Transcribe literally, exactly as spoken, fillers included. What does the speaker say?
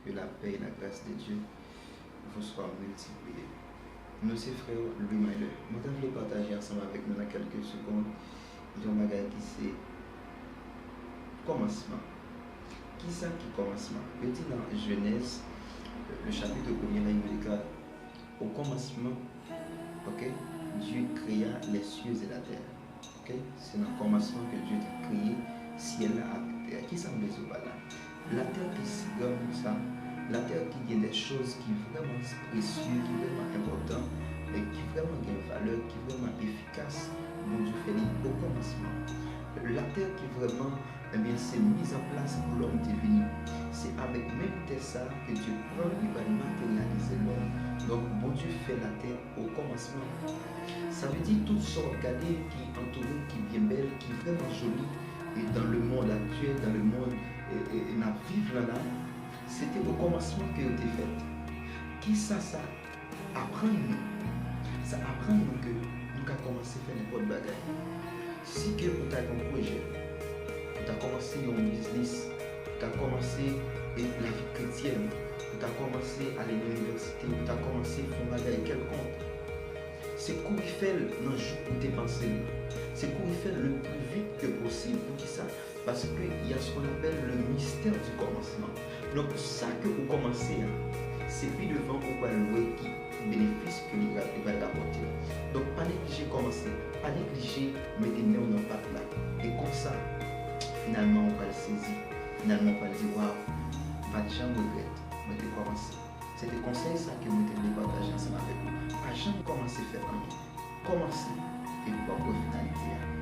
Que la paix et la grâce de Dieu vous soient multipliées. Nou se frè Louis Miller. Mwen ta vle pataje ansanm avèk nou nan kèlke segonn yon bagay ki se kòmansman. Kisa ki kòmansman? Yo di nan Jenèz, le chapitre premier la, yo di ka, au commencement, ok, Dieu créa les cieux et la terre. Ok? Se nan kòmansman ke Dye te kreye syèl la avèk tè a. Kisa m vle di w pa la? Latè ki si gran konsa, latè ki gen de choz ki vrèman presye, ki vrèman enpòtan, e ki vrèman gen valè, ki vrèman efikas, Bondye fè li o kòmansman. Latè ki vrèman, ebyen, se mizanplas pou lòm te vini. Se avèk menm tè sa ke Dye pran, li pral materyalize lòm. Donk, Bondye fè latè o kòmansman. Sa vle di tout sa w ap gade ki antoure w, ki byen bèl, ki vrèman joli, e dans le monde actuel, dans le monde, e, e, e n ap viv lan la, se te o kòmansman ke yo te fèt. Kisa sa aprann nou? Sa aprann nou ke nou ka kòmanse fè nenpòt bagay. Si ke ou ta gen yon pwojè, ou ta kòmanse yon biznis, ou ta kòmanse, e, lavi kretyèn, ou ta kòmanse ale nan inivèsite, ou ta kòmanse fè yon bagay kèlkonk, se kouri fè l nan jou ou te panse l. Se kouri fè l le plus vite que possible. Poukisa? Parce que il y a ce qu'on appelle le mystère du commencement. Donk, sa ke ou kòmanse a, se pi devan ou pral wè ki benefis ke li va, li va rapòte. Donk, pa neglije kòmanse, pa neglije mete men w nan pat la. E konsa, finalman, ou pral sezi. Finalman, ou pral di, waw, m pa t janm regrèt mwen te kòmanse. Se te konsèy sa ke mwen te vle pataje ansanm avèk ou. Pa janm kòmanse fè anyen. Kòmanse, epi w ap wè finalite a.